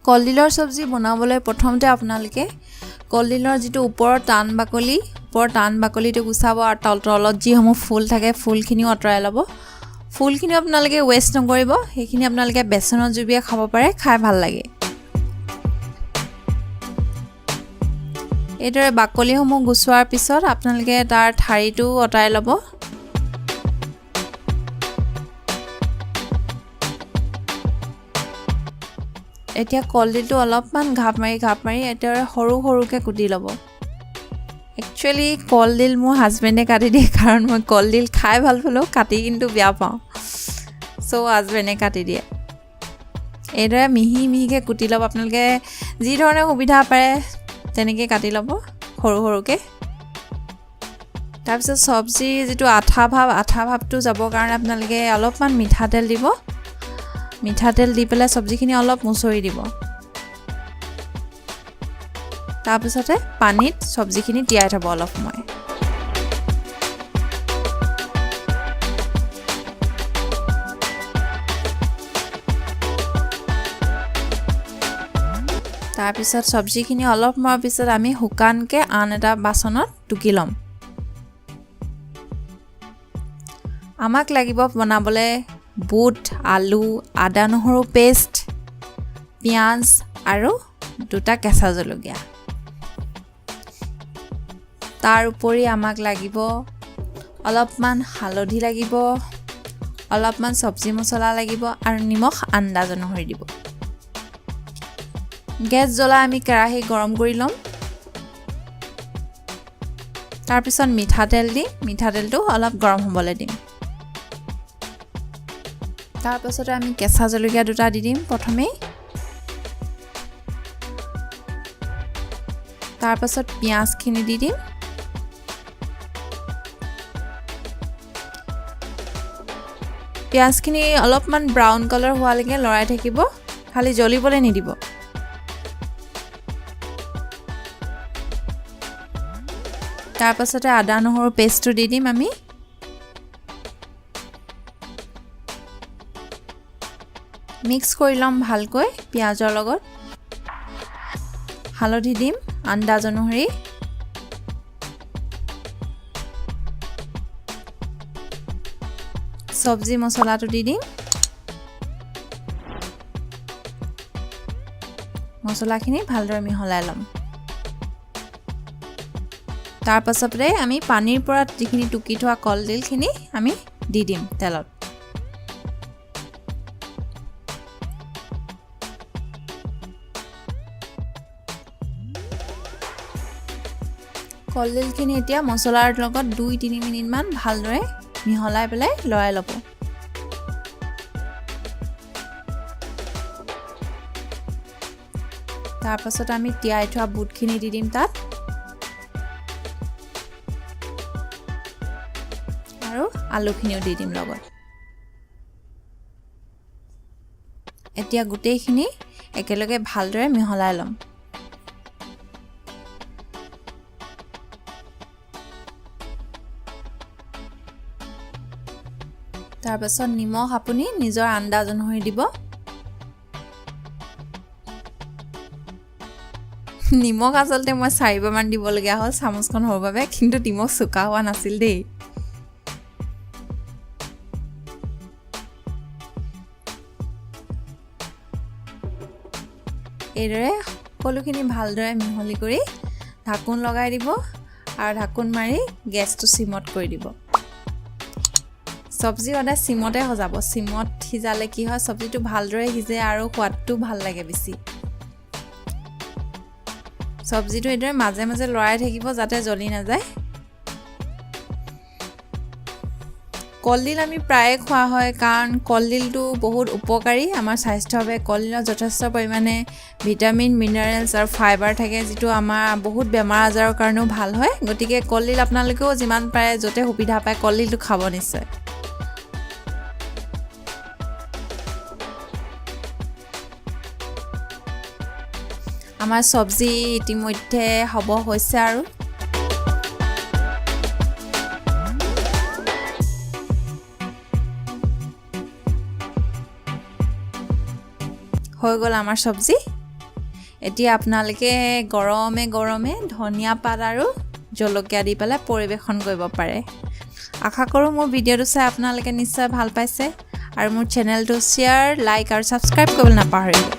কলডিলৰ চব্জি বনাবলৈ প্ৰথমতে আপোনালোকে কলডিলৰ যিটো ওপৰৰ টান বাকলি, ওপৰৰ টান বাকলিটো গুচাব আৰু তলত যিসমূহ ফুল থাকে ফুলখিনিও আঁতৰাই ল'ব। ফুলখিনিও আপোনালোকে ৱেষ্ট নকৰিব, সেইখিনি আপোনালোকে বেচনত জুবিয়াই খাব পাৰে, খাই ভাল লাগে। এইদৰে বাকলিসমূহ গুচোৱাৰ পিছত আপোনালোকে তাৰ ঠাৰিটো আঁতৰাই ল'ব। এতিয়া কলডিলটো অলপমান ঘাপ মাৰি ঘাপ মাৰি এইদৰে সৰু সৰুকৈ কুটি ল'ব। একচুৱেলি কলডিল মোৰ হাজবেণ্ডে কাটি দিয়ে, কাৰণ মই কলডিল খাই ভাল পালেও কাটি কিন্তু বেয়া পাওঁ। চ' হাজবেণ্ডে কাটি দিয়ে। এইদৰে মিহি মিহিকৈ কুটি ল'ব। আপোনালোকে যি ধৰণে সুবিধা পাৰে তেনেকৈ কাটি ল'ব সৰু সৰুকৈ। তাৰপিছত চব্জিৰ যিটো আঠা ভাৱ, আঠা ভাৱটো যাবৰ কাৰণে আপোনালোকে অলপমান মিঠাতেল দিব। মিঠাতেল দি পেলাই চব্জিখিনি অলপ মুচৰি দিব। তাৰপিছতে পানীত চব্জিখিনি তিয়াই থ'ব অলপ সময়। তাৰপিছত চব্জিখিনি অলপ সময়ৰ পিছত আমি শুকানকৈ আন এটা বাচনত টুকি ল'ম। আমাক লাগিব বনাবলৈ বুট, আলু, আদা নহৰু পেষ্ট, পিঁয়াজ আৰু দুটা কেঁচা জলকীয়া। তাৰ উপৰি আমাক লাগিব অলপমান হালধি লাগিব, অলপমান চব্জি মছলা লাগিব আৰু নিমখ আন্দাজ অনুসৰি দিব। গেছ জ্বলাই আমি কেৰাহী গৰম কৰি ল'ম। তাৰপিছত মিঠাতেল দি মিঠাতেলটো অলপ গৰম হ'বলৈ দিম। তাৰপাছতে আমি কেঁচা জলকীয়া দুটা দি দিম প্ৰথমেই। তাৰপাছত পিঁয়াজখিনি দি দিম। পিঁয়াজখিনি অলপমান ব্ৰাউন কালাৰ হোৱালৈকে লৰাই থাকিব, খালি জ্বলিবলৈ নিদিব। তাৰপাছতে আদা নহৰু পেষ্টটো দি দিম আমি। মিক্স কৰি ল'ম ভালকৈ পিঁয়াজৰ লগত। হালধি দিম আন্দাজ অনুসৰি। চব্জি মছলাটো দি দিম। মছলাখিনি ভালদৰে মিহলাই ল'ম। তাৰপাছতে আমি পানীৰ পৰা যিখিনি টুকি থোৱা কলডিলখিনি আমি দি দিম তেলত। কলডিলখিনি এতিয়া মছলাৰ লগত 2-3 মিনিটমান ভালদৰে মিহলাই পেলাই লৰাই ল'ব। তাৰপাছত আমি তিয়াই থোৱা বুটখিনি দি দিম তাত আৰু আলুখিনিও দি দিম লগত। এতিয়া গোটেইখিনি একেলগে ভালদৰে মিহলাই ল'ম। তাৰপাছত নিমখ আপুনি নিজৰ আন্দাজ অনুসৰি দিব। নিমখ আচলতে মই 4বাৰমান দিবলগীয়া হ'ল চামুচখন সৰু বাবে, কিন্তু নিমখ চোকা হোৱা নাছিল দেই। এইদৰে সকলোখিনি ভালদৰে মিহলি কৰি ঢাকোন লগাই দিব আৰু ঢাকোন মাৰি গেছটো চিমত কৰি দিব। চব্জি সদায় চিমতে সজাব। চিমত সিজালে কি হয়, চব্জিটো ভালদৰে সিজে আৰু সোৱাদটো ভাল লাগে বেছি। চব্জিটো এইদৰে মাজে মাজে লৰাই থাকিব যাতে জ্বলি নাযায়। কলডিল আমি প্ৰায়ে খোৱা হয়, কাৰণ কলডিলটো বহুত উপকাৰী আমাৰ স্বাস্থ্যৰ বাবে। কলডিলত যথেষ্ট পৰিমাণে ভিটামিন, মিনাৰেলছ আৰু ফাইবাৰ থাকে, যিটো আমাৰ বহুত বেমাৰ আজাৰৰ কাৰণেও ভাল হয়। গতিকে কলডিল আপোনালোকেও যিমান পাৰে য'তে সুবিধা পায় কলডিলটো খাব নিশ্চয়। আমাৰ চব্জি ইতিমধ্যে হ'ব হৈছে আৰু। হৈ গ'ল আমাৰ চব্জি। এতিয়া আপোনালোকে গৰমে গৰমে ধনিয়া পাত আৰু জলকীয়া দি পেলাই পৰিৱেশন কৰিব পাৰে। আশা কৰোঁ মোৰ ভিডিঅ'টো চাই আপোনালোকে নিশ্চয় ভাল পাইছে আৰু মোৰ চেনেলটো শ্বেয়াৰ, লাইক আৰু ছাবস্ক্ৰাইব কৰিবলৈ নাপাহৰিব।